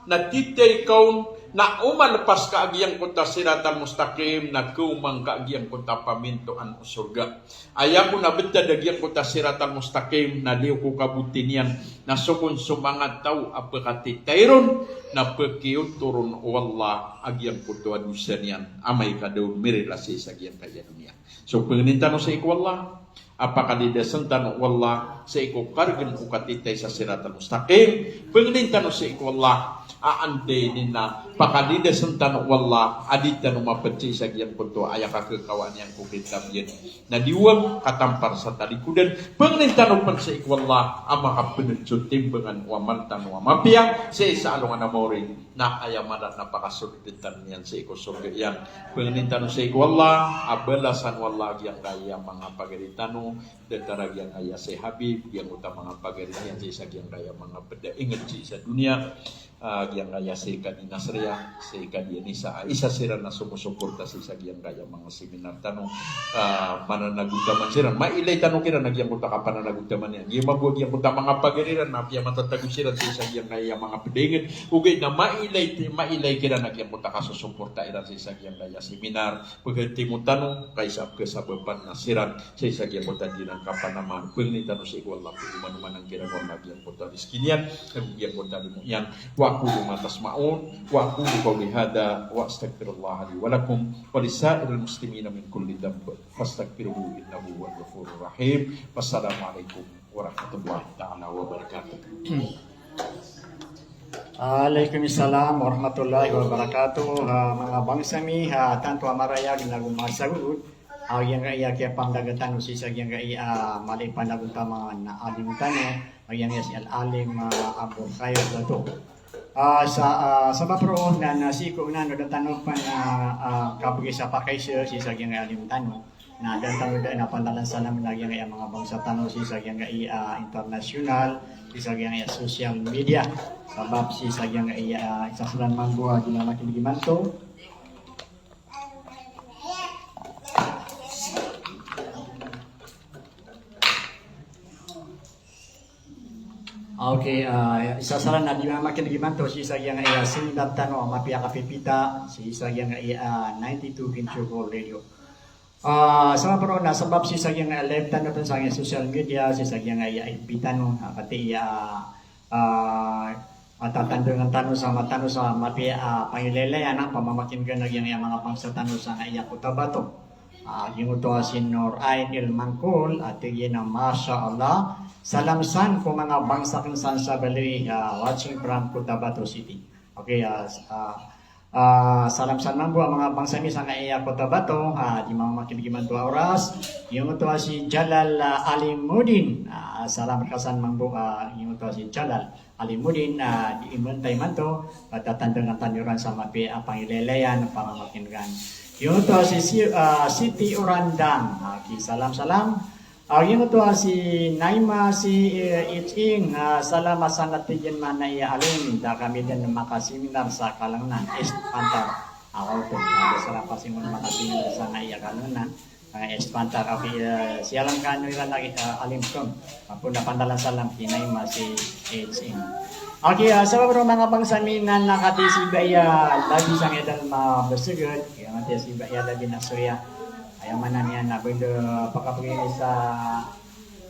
na titay ka on, na o malepas ka a giyangkoto a Siratal Mustaqim, na keomang ka a giyangkoto a pamintoan o sorga. Aya kon a betad a giyangkoto a Siratal Mustaqim, na liyo ko kaboti niyan, na so kon so manga taw a pekatitay ron, na pekiyoto ron o Allah a giyangkoto a dosa niyan, amay ka da on mirila sii sa giyangkaya doniya. So pengenin tano sii ko Allah, a pakalidasen tano o Allah sii ko karegen o katitay sa Siratal Mustaqim. Pengenin tano sii ko Allah a anda ini na pakalidasen tano o Allah a di tano maped sii sa giyangkoto a aya kakekawaa niyan ko kitab iyan na diwang katampar sa talikodan. Pengenin tano pen sii ko Allah a makapened so timbangan o amal tano a mapiya sii sa alongan a maori. Na aya maana na pakasolden tano niyan sii ko sorga iyan. Pengenin tano sii ko Allah a balasan o Allah a giyangkaya manga pagari tano, datar a giyangkaya si Habib, giyangkoto a manga pagari niyan sii sa giyangkaya manga ped a inged sii sa doniya, a giyangkaya si Kadi Nasriya, si Kadi Anisa, a isa siran a somosoporta sii sa giyangkaya manga seminar tano, a, mananagotaman siran. Mailay tano kiran a giyangkoto a kapananagotaman iyan. Giya mambo a giyangkoto a manga pagari iran na apiya matatago siran sii sa giyangkaya manga ped a inged, ogaid na mailay ti-, mailay kiran a giyangkoto a kasosoporta iran sii sa giyangkaya seminar. Pegetimo tano, ka isa a pekesabapan na siran sii sa giyangkoto a di iran kapanamar. Pengenin tano sii ko Allah, pagomanomanan kiran o Allah a giyangkoto a rizki niyan, ago giyangkoto a limo iyan. Wa aqulu ma tasma'un, wa aqulu qawli hadha, wa astaghfirullaha li wa lakum, wa li sa'iril muslimina min kulli dhanb, fastaghfiruhu innahu huwal ghafurur rahim. Wassalamu alaikum warahmatullahi ta'ala wabarakatuh. Alaikum salam warahmatullahi wabarakatuh. A, manga bangsa mi, a, tanto a marayag nago masagod a giyangkaya kiyapangdaga tano sii sa giyangkaya, a, mala i panagotaman a alim tano, a giyangkaya si Al-Alim, a, Abu Khair Dato. A, sa, a, sabap roo na, na sii ko onan o da tano pen, a, a, kabegi sa pakaiza sii sa giyangkaya alim tano. Na da tano da na pandalan salam na giyangkaya manga bangsa tano sii sa giyangkaya, a, international, sii sa giyangkaya social media. Sabap sii sa giyangkaya, a, isa salam mambo a di na makinig imanto. Okay, a, isa salam a di na makinig imanto sii sa giyangkaya seminar tano a mapiya kapipita, sii sa giyangkaya, a, ninety-two point four Radio. A, sabap roo na sabap sii sa giyangkaya live tano pen sa giyangkaya social media, sii sa giyangkaya F B tano, a, katii a, a, a, tatandangan tano sa mata tano sa mapiya a, a, pangilaylayan a pamamakinegen a giyangkaya manga bangsa tano sangkaya Cotabato. A, giyangkoto a si Nur Ain El Mangkol, a tig iyan a, "Masha Allah, salam san ko manga bangsa aken san sa baloy, a, watching from Cotabato City." Okay, a, s-, a, a, salam san mambo a manga bangsa mi sangkaya Cotabato, a, di mamamakineg imanto a oras. Giyangkoto a si Jalal, a, Alimudin, a, salam reka san mambo, a, giyangkoto a si Jalal Alimudin, a, di imanto imanto, a, tatandangan tano ran sa mapiya a, a, pangilaylayan, pamamakinegen. Giyangkoto a si, si, a, Siti Orandang, a, ki salam salam. Aw, giyoto a si Naima si, eh, Iching, ah, salam a sangat tig iyan man a iya alim, da kami den makaseminar sa Kalangnan, East Pantar. Aw, oto, ah, da sarap a seminar makaseminar sa nga iya Kalangnan, ah, East Pantar. Okay, eh, siyalam kano iran lagi, ah, alim kon. Apo na pandalan salam ki Naima si Iching. Okay, ah, sabap roo manga bangsa mi na katii si Baya Labi sangkaya dalma beseged, iya katii si Baya Labi na Surya. Aya maana niyan na bendo pakapagini sa,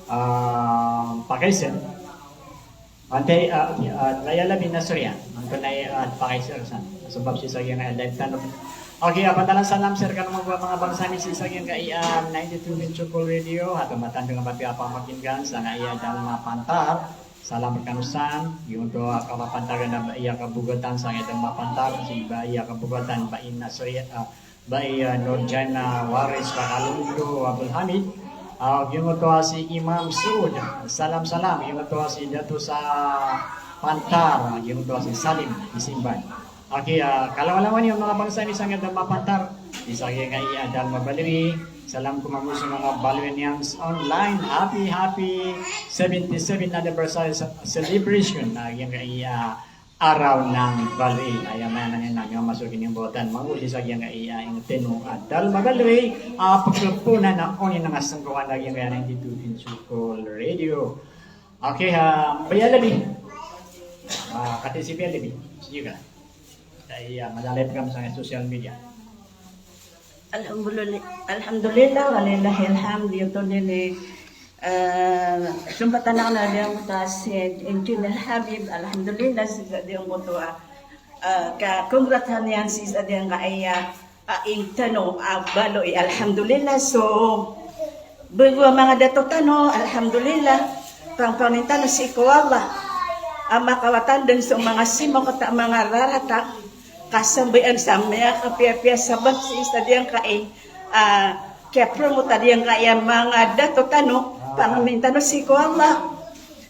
ah, pakaiser. Antai, ah, okay, ah, Baya Labi na Surya. Antonaa i, ah, pakaiser san. Sabap sii sa giyangkaya live tano. Okay, ah, pandalan salam sii rekano mambo a manga bangsa mi sii sa giyangkaya, ah, ninety-two point two Kol Radio. Ato matandang a mapiya a pamakin'gan sangkaya dalma Pantar. Salam rekano san. Giyoto a kapapantagan a Baya Kabogatan sangkaya dalma Pantar. Si Baya Kabogatan, Baya na Surya, ah, Baya Nurjana Waris Pakalondo Abdul Hamid, ah, giyoto a si Imam Suud, salam, salam, giyoto a si Dato sa Pantar, giyoto a si Salim Isimban. Okay, ah, kalawan-lawan iyo manga bangsa mi sangkaya dalma Pantar, sii sa giyangkaya dalma Balwi, salam ko mambo so manga Balwinians online, happy, happy seventy-seven anniversary ce-, celebration, ah, giyangkaya Araw ng Balwi. Aya maana niyan na miyamasok ini mbawatan mambo sii sa giyangkaya inged tano a dalma Balwi a pekepona na oni na nga sengkowan a giyangkaya ninety-two point two Kol Radio. Okay, ah, Baya Labi. Ah, katii si Baya Labi. Sige ka. Aya, malalaib kami sa social media. Alhamdulillah, alhamdulillah, walillahil hamd, giyoto dn i, eh, sombatan akn a giyangkoto a si Engineer Habib, alhamdulillah, sii sa giyangkoto a, eh, ka-congrats niyan sii sa giyangkaya, ah, inged tano a Balwi, alhamdulillah, so, bego a manga dato tano, alhamdulillah, pangpangnin tano sii ko Allah a makawatan dn so manga simokot a manga rarata, kasambayaan sa miyakapiyapiya sabap sii sa giyangkai, ah, kiyapromote a giyangkaya manga dato tano, pangnin tano sii ko Allah.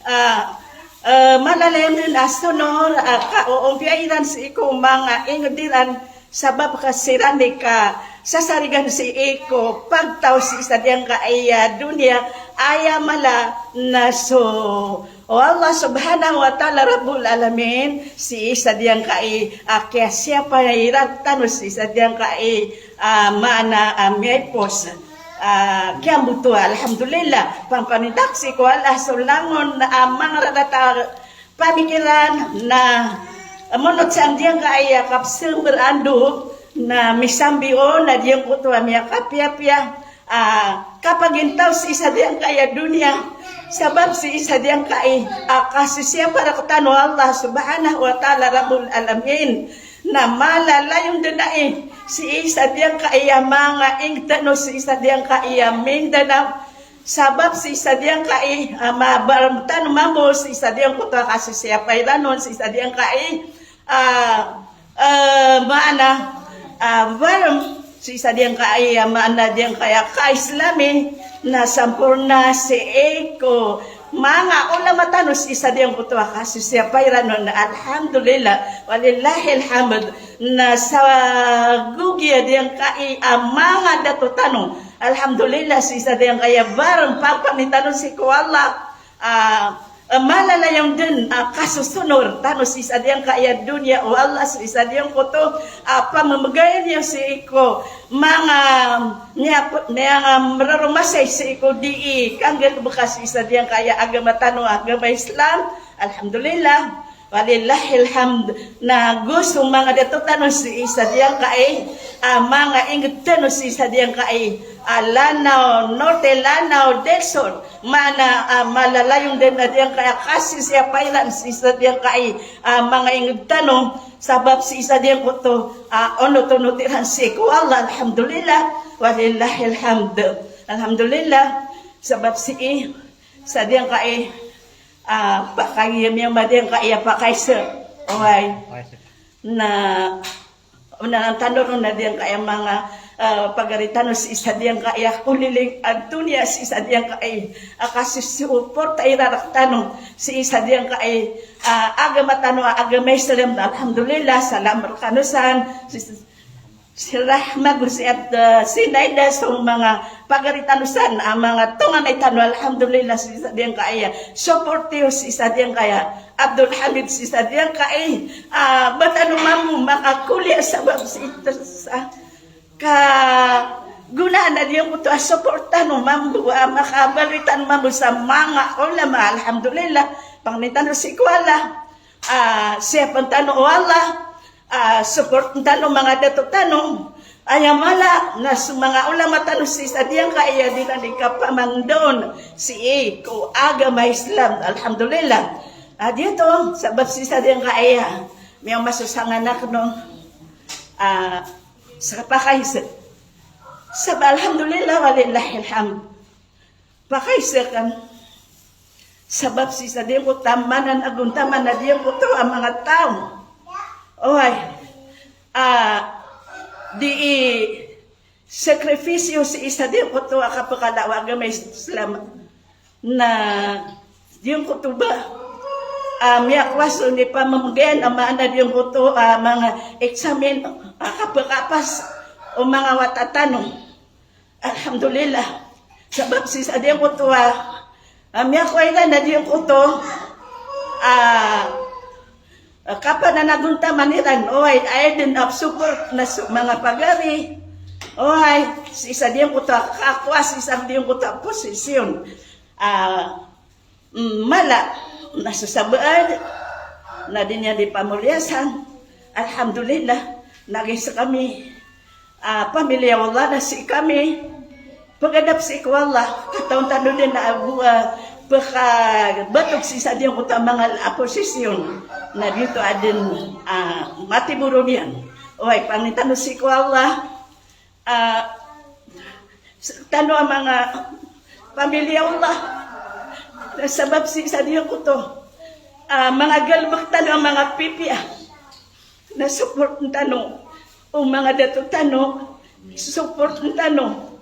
Ah, eh, malalayon dn a sonor, ah, kaoompiya iran sii ko manga inged iran, sabap ka siran i kasasarigan sii ko pagtaw sii sa giyangkaya doniya, aya mala na so O Allah Subhanahu wa Ta'ala Rabbul Alamin, sii sa giyangkai a kiyasiyapa iran tano sii sa giyangkai a maana a miyaipos a kiyamboto, alhamdulillah. Pangpangnin ta sii ko Allah so langon a manga rarata a pamikiran na monot sa giyangkai a kapsambar ando na misambi on a giyangkoto a miyakapiyapiya a kapagintaw sii sa giyangkaya doniya, sabap sii sa giyangkai a kasisiyapa rektano o Allah Subhanahu wa Ta'ala Rabbul Alamin, na malalayon dn ai sii sa giyangkai a manga inged tano sii sa giyangkai a Mindanao, sabap sii sa giyangkai a mabarm tano mambo sii sa giyangkoto a kasisiyapa iran on sii sa giyangkai a, eh, maana, ah, barm sii sa giyangkai a maana giyangkaya ka-Islami, na samporna sii ko manga ulama tano sii sa giyangkoto a kasisiyapa iran on, alhamdulillah, walillahil hamd, na sa gogi a giyangkai a manga dato tano, alhamdulillah, sii sa giyangkaya barm pangpangnin tano sii ko Allah, ah, eh, malalayon dn a kasosonor tano sii sa giyangkaya doniya o Allah sii sa giyangkoto a pamamgay niyo sii ko manga niya, niya, ah, mroromasay sii ko dii kanggalbka sii sa giyangkaya agama tano a agama Islam. Alhamdulillah. Walillahil hamd. Na go so manga dato tano sii sa giyangkai a manga inged tano sii sa giyangkai a Lanao Norte, Lanao del Sur, maana a malalayon dn a giyangkai a kasisiyapa iran sii sa giyangkai a manga inged tano, sabap sii sa giyangkoto a onot-onot iran sii ko Allah, alhamdulillah, walillahil hamd. Alhamdulillah, sabap sii sa giyangkai a pakay, miyamba giyangkai a pakaiser. Oway. Na, na tano ron a giyangkai a manga, eh, pagari tano sii sa giyangkai a koliling a doniya, sii sa giyangkai a kasisuporta iran rektano sii sa giyangkai a agama tano a agama Islam. Alhamdulillah, salam rekano san. Sii sa Si Rahma go si Abd-, si Naida so manga pagari tano san, a manga tonganay tano, alhamdulillah, sii sa diyangkaya. Support iyo sii sa diyangkaya. Abdul Hamid sii sa diyangkaya. Ah, ba tano mambo makakoliya sabap sii sa kagonaan a diyangkoto a support tano mambo, a makabaloy tano mambo sa manga ulama, alhamdulillah. Pangnin tano sii ko Allah. Ah, siyapen tano o Allah, ah, support tano manga dato tano. Aya mala na so manga ulama tano sii sa diyangkaya di ran di kapamangdon sii ko agama Islam. Alhamdulillah. Ah, giyoto, sabap sii sa diyangkaya. Miyaoma so sanganak no. Ah, sa pakaisa. Sabap alhamdulillah walillahil hamd. Pakaisa kan. Sabap sii sa diyangkoto a mananagontaman a diyangkoto a manga taw. Oway. Ah, di i sakripisyo sii sa diyangkoto a kapakala o agama Islam. Na diyangkoto ba, ah, miyakowa so di pamamagayan a maana diyangkoto a manga eksamin a kapakapas o manga wata tano. Alhamdulillah. Sabap sii sa diyangkoto a, ah, miyakowa iran a diyangkoto a, ah, kapananagontaman iran. Oway, aya den a support na so manga pagari. Oway, sii sa diyangkoto a kakowa sii sa diyangkoto a posisyon. Ah, Mm, mala, na so sabaad na di niyan di pamoliyasan. Alhamdulillah, na giya sekami, ah, pamiliya o Allah na sii kami. Pegadap sii ko Allah, katawan tano den a ago, ah, pekabatog sii sa diyangkoto a manga posisyon. Na giyoto a den, ah, matiboron iyan. Oway, pangnin tano sii ko Allah. Ah, s-, tano a manga pamiliya o Allah. Na sabap sii sa diyangkoto a manga galebek tano a manga pipiya. Na support tano o manga dato tano, support tano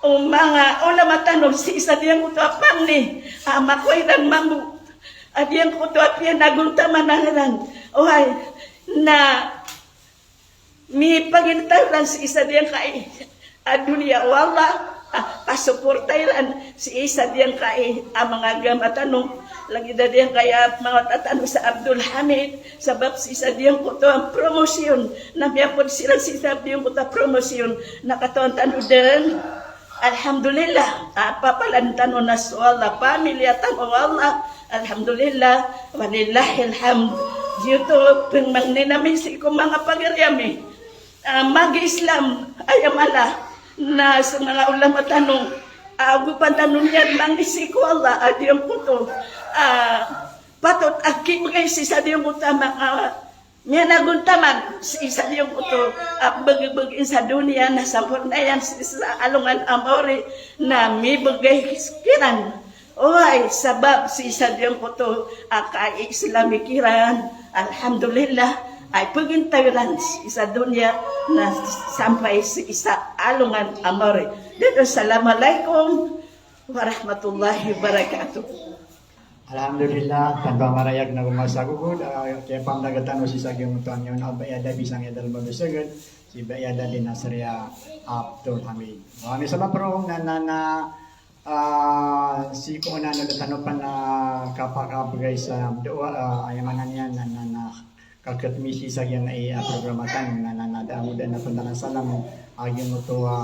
o manga ulama tano sii sa diyangkoto a pangni a makowa iran mambo a diyangkoto a piyanagontaman iran. Oway, na mipagintaw iran sii sa diyangkai a doniya o Allah, ah, pasuporta iran sii sa diyangkai a manga agama tano, lagid a diyangkai a manga wata tano sa Abdul Hamid, sabap sii sa diyangkoto a promosyon, na miyapod siran sii sa diyangkoto a promosyon, na katawan tano den. Alhamdulillah, ah, papalan tano na so Allah, pamiliya tano o Allah. Alhamdulillah, walillahil hamd. Giyoto pengmangnin ami sii ko manga pagari ami. Ah, mag-Islam, aya mala na so manga ulama tano, ah, ago pantano niyan mangni sii ko Allah a diyangkoto, ah, patot a kibegay sii sa diyangkoto a manga miyanagontaman sii sa diyangkoto a begebegin sa doniya na samporna iyan sii sa alongan a maori na mibegay kiran. Oway, sabap sii sa diyangkoto a ka-Islami kiran. Alhamdulillah, ay pegintaw iran sii sa doniya na sampay sii sa alongan a maori. Dito, assalamualaikum warahmatullahi wabarakatuh. Alhamdulillah, tanto a marayag na gomasa gogod, ah, kiyapamdagat tano sii sa giyangkoto a miyaona a Bai Ada, bisang Ida Almabasagad, si Bai Ada di Nasria Abdul Hamid. Wa mi sabap roo na, na, na, ah, sii ko ona na da tano pen, ah, kapakabegay sa doa, ah, aya maana niyan na, na, na, kaketmi sii sa giyangkai a programa tano na, na, na da a moda na pandalan salam a giyangkoto a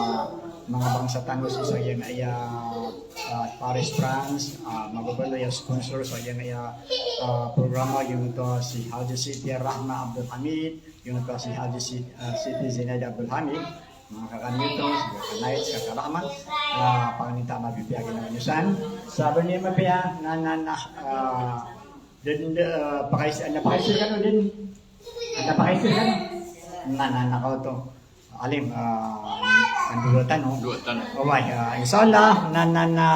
manga bangsa tano sii sa giyangkai a, ah, Paris, France, ah, mababaloy a sponsor sa giyangkai a, ah, programa, giyangkoto a si Haji Siti Rahma Abdul Hamid, giyangkoto a si Haji Si-, ah, Siti Zinaida Abdul Hamid, manga kakan iyo oto, si Kaka Nait, si Kaka Rahma, ah, pangnin ta a mapipiya a ginawa niyo san. Sa ba niyo mapiya na, na, na, ah, den, den, ah, pakaisa, na pakaisa kano den. Na pakaisa kano. Na, na, na, kaoto. Alim, ah, an dowa tano. Dowa tano. Oway, ah, insha Allah, na, na, na,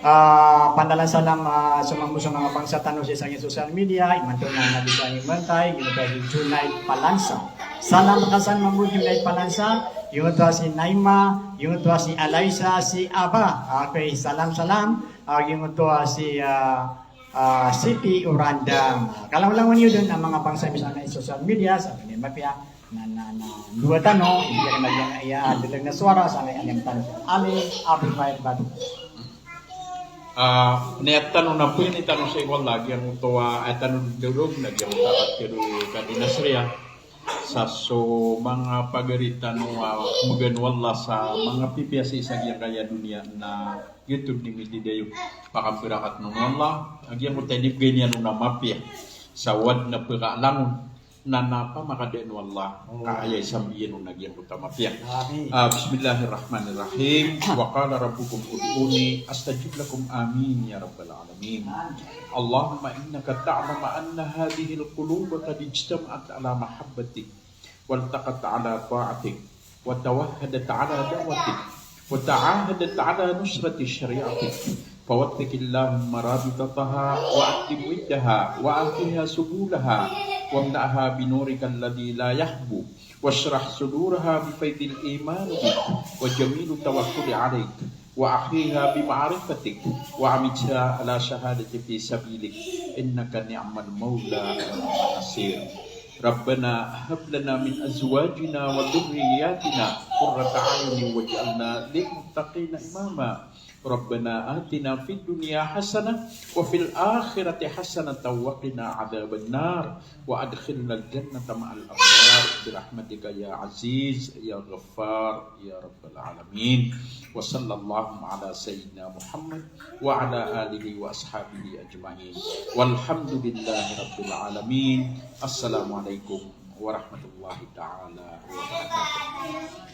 ah, pandalan salam, ah, so mambo so manga bangsa tano sii sa giyangkai social media, imanto na, na bisa niyo mantay, giyangkoto a si Junaid Palansa. Salam kasan mambo Junaid Palansa, giyangkoto a si Naima, giyangkoto a si Alaisa, si Aba. Okay, salam, salam. Ah, giyangkoto a si, ah, ah, Siti Urandang. Kalanglangon iyo den a manga bangsa mi sa giyangkai social media, sa ba niyo mapiya Na, na, na, dowa tano, iya na, iya, iya, a, dadag na sowara sa angkaya a niyam tano. Amin, Abul Khair Batu. A, niyat tano na piyani tano sii ko Allah, giyangkoto a, a, tano dodog, na giyangkoto a, a, tiro ka di Nasriya. Sa so manga pagari tano a, a, kembagan o Allah sa manga pipiya sii sa giyangkaya doniya na giyoto di mididayo. Pakambarakat on o Allah, a giyangkoto a inibegay niyan on a mapiya. Sa wad na pekaalangon. Na, na pamakadaan o Allah, ka aya i sambiyan on a giyangkoto a mapiya. Amin. A, bismillahirrahmanirrahim. Wa qala rabbukum ud'uni astajib lakum. Amin ya rabbal alamin. Amin. Allahumma innaka ta'lamu anna hadhihil quluba qad ijtama'at ala mahabbatik, waltaqat ala ta'atik, wa tawahhadat ala da'watik, wa ta'ahadat ala nusrati syari'atik. Fawathiqillahumma rabitataha, wa aqim widdaha, wa ahliha subulaha, wamla'ha binurikal ladhi la yahbu, washrah suduraha bifaidil imani bik, wa jamili tawakkuli alaik, wa ahyiha bima'rifatik, wa amitha ala shahadati fi sabilik, innaka ni'mal mawla wa ni'man nasir. Rabbana hab lana min azwajina wa dhurriyyatina qurrata a'yunin waj'alna lil muttaqina imama. Rabbana atina fid dunya hasanah wa fil akhirati hasanatan wa qina adzaban nar. Wa adkhilnal jannata ma'al abrar bi rahmatika ya aziz ya ghaffar ya rabbal alamin. Wa sallallahu ala sayyidina Muhammad wa ala alihi wa ashabihi ajma'in. Walhamdulillahi rabbil alamin. Assalamualaikum warahmatullahi ta'ala wabarakatuh.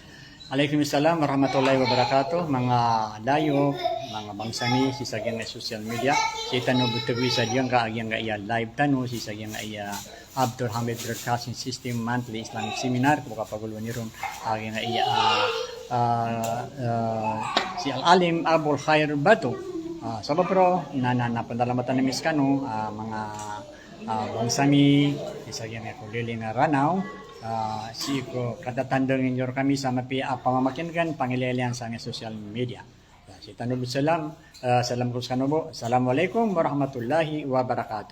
Alaikum salam warahmatullahi wabarakatuh. Manga dayo, manga bangsa mi, sii sa giyangkai a social media. Sii tano bo tagoi sa giyangkai a, giyangkai a live tano, sii sa giyangkai a Abdul Hamid Broadcasting System Monthly Islamic Seminar, ko kapagolowan iron, a, giyangkai a, a, a, si Al-Alim Abul Khair Batu. A, sabap roo, na, na, na, pandalamatan ami sekano, a, manga a, bangsa mi, sii sa giyangkai a Kolilin a Ranaw, a, sii ko katatandang iyo rekami sa mapiya a pamamakinegen, pangilailayan sa giyangkai a social media. A, sii tano bo salam, a, salam ko sekano bo. Assalamualaikum warahmatullahi wabarakatuh.